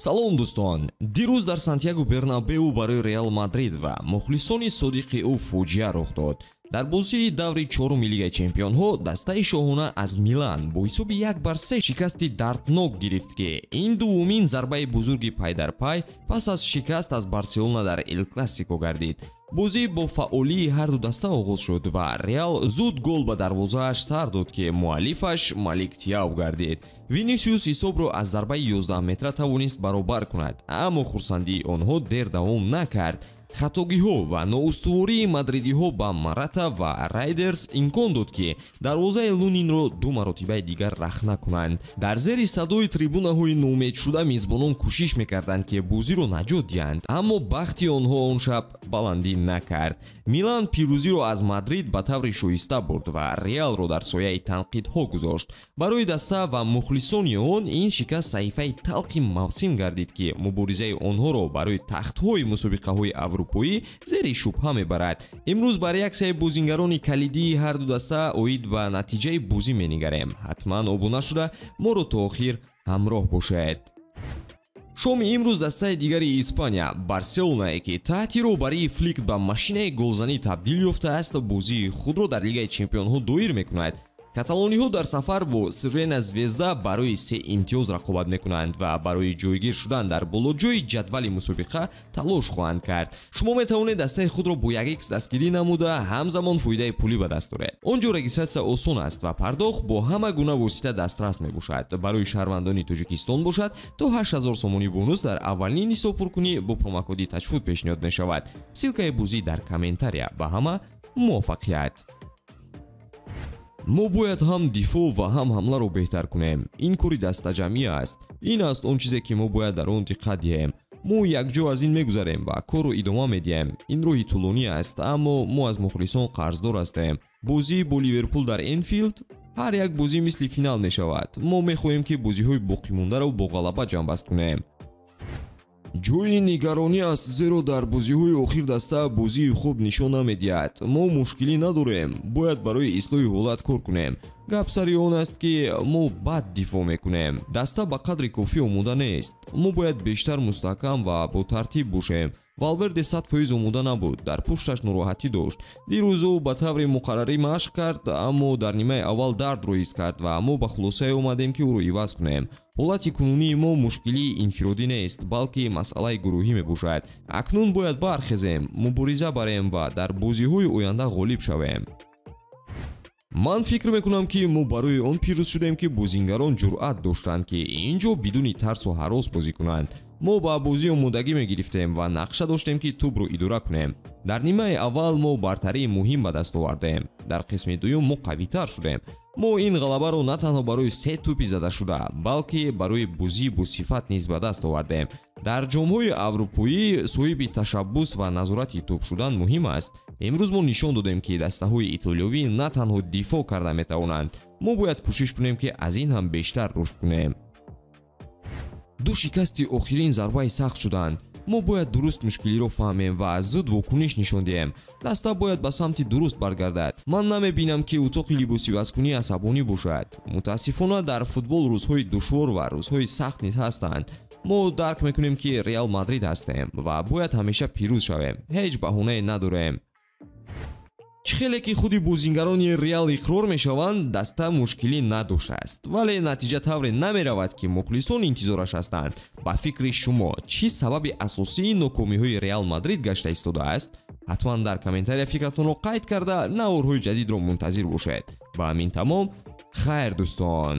Салом дӯстон! Дирӯз дар Сантьяго Бернабеу барои Реал Мадрид ва мухлисони содиқи ӯ фоҷиа рух дод. Дар бозии даври чоруми Лигаи Чемпионҳо дастаи шоҳона аз Милан бо ҳисоби 1-3 шикасти дарднок гирифт, ки ин дуввумин зарбаи бузурги пайдарпай пас аз шикаст аз Барселона дар Эл Классико гардид. Бозӣ бо фаъолии ҳарду даста оғоз шуд ва Реал зуд гол ба дарвозааш сар дод, ки муаллифаш Малик Тиав гардид. Винисиус ҳисобро аз зарбаи 11 метра тавонист баробар кунад, аммо хурсандии онҳо дер давом накард. Хатогиҳо ва ноустувории мадридиҳо ба Марата ва Райдерс имкон дод, ки дарвозаи Лунинро ду маротибаи дигар рахна кунанд. Дар зери садои трибунаҳои ноумедшуда мизбонон кӯшиш мекарданд, ки бозиро наҷот диҳанд, аммо бахти онҳо он шаб баландӣ накард. Милан пирӯзиро аз Мадрид ба таври шоиста бурд ва Реалро дар сояи танқидҳо гузошт. Барои даста ва мухлисони он ин шикаст саҳифаи талхи мавсим гардид, ки муборизаи онҳоро барои тахтҳои мусобиқаҳои аврупоӣ зери шубҳа мебарад. Имрӯз ба реаксияи бозингарони калидии ҳарду даста оид ба натиҷаи бозӣ менигарем. Ҳатман обуна шуда моро то охир ҳамроҳ бошед. Шоми имрӯз дастаи дигари Испания Барселонае, ки таҳти роҳбарии Флик ба машинаи голзанӣ табдил ёфтааст, бозии худро дар Лигаи Чемпионҳо доир мекунад. Каталониҳо дар сафар бо Сирена Звезда барои 3 имтиёз рақобат мекунанд ва барои ҷойгир шудан дар болоҷои ҷадвали мусобиқа талош хоҳанд кард. Шумо метавонед дастаи худро бо 1x дастгирӣ намуда, ҳамзамон фоидаи пулӣ ба даст оред. Он ҷо регистратсия осон аст ва пардохт бо ҳама гуна восита дастрас мебошад. Барои шаҳрвандони Тоҷикистон бошад, то 8000 сомонӣ бонус дар аввалин ҳисобпуркунӣ бо промокоди Таҷфуд пешниҳод мешавад. Ссылкаи бозӣ дар комментария. Ба ҳама муваффақият! Мо бояд ҳам дифоъ ва ҳам ҳамларо беҳтар кунем. Ин кори дастаҷамъӣ аст. Ин аст он чизе, ки мо бояд дар он диққат диҳем. Мо якҷо аз ин мегузарем ва корро идома медиҳем. Ин роҳи тӯлонӣ аст, аммо мо аз мухлисон қарздор ҳастем. Бозӣ бо Ливерпул дар Энфилд ҳар як бозӣ мисли финал мешавад. Мо мехоҳем, ки бозиҳои боқимондаро бо ғалаба ҷамъбаст кунем. Ҷои нигаронӣ аст, зеро дар бозиҳои охир даста бозии хуб нишон намедиҳад. Мо мушкилӣ надорем, бояд барои ислоҳи ҳолат кор кунем. Гап сари он аст, ки мо бад дифоъ мекунем. Даста ба қадри кофӣ омода нест. Мо бояд бештар мустаҳкам ва ботартиб бошем. Валверде 100% омода набуд, дар пушташ нороҳатӣ дошт. Дирӯз ӯ ба таври муқаррарӣ машқ кард, аммо дар нимаи аввал дардро ҳис кард ва мо ба хулосае омадем, ки ӯро иваз кунем. Ҳолати кунунии мо мушкилии инфиродӣ нест, балки масъалаи гурӯҳӣ мебошад. Акнун бояд бархезем, мубориза барем ва дар бозиҳои оянда ғолиб шавем. Ман фикр мекунам, ки мо барои он пирӯз шудем, ки бозингарон ҷуръат доштанд, ки ин ҷо бидуни тарсу ҳарос бозӣ кунанд. Мо ба бозӣ омодагӣ мегирифтем ва нақша доштем, ки тӯбро идора кунем. Дар нимаи аввал мо бартарии муҳим ба даст овардем. Дар қисми дуюм мо қавитар шудем. Мо ин ғалабаро на танҳо барои 3 тӯпи задашуда, балки барои бозии босифат низ ба даст овардем. Дар ҷомҳои аврупоӣ соҳиби ташаббус ва назорати тӯб шудан муҳим аст. Имрӯз мо нишон додем, ки дастаҳои итолиёвӣ на танҳо дифоъ карда метавонанд. Мо бояд кӯшиш кунем, ки аз ин ҳам бештар рушд кунем. Ду шикасти охирин зарбаи сахт шуданд. Мо бояд дуруст мушкилиро фаҳмем ва зуд вокуниш нишон диҳем. Даста бояд ба самти дуруст баргардад. Ман намебинам, ки утоқи либосивазкунӣ асабонӣ бошад. Мутаассифона, дар футбол рӯзҳои душвор ва рӯзҳои сахт низ ҳастанд. Мо дарк мекунем, ки Реал Мадрид ҳастем ва бояд ҳамеша пирӯз шавем. Ҳеҷ баҳонае надорем. Чӣ хеле ки худи бозингарони Реал иқрор мешаванд, даста мушкилӣ надоштааст, вале натиҷа тавре намеравад, ки мухлисон интизораш ҳастанд. Ба фикри шумо, чӣ сабаби асосии нокомиҳои Реал Мадрид гашта истодааст? Ҳатман дар комментария фикратонро қайд карда, наворҳои ҷадидро мунтазир бошед. Ба ҳамин тамом. Хайр, дӯстон.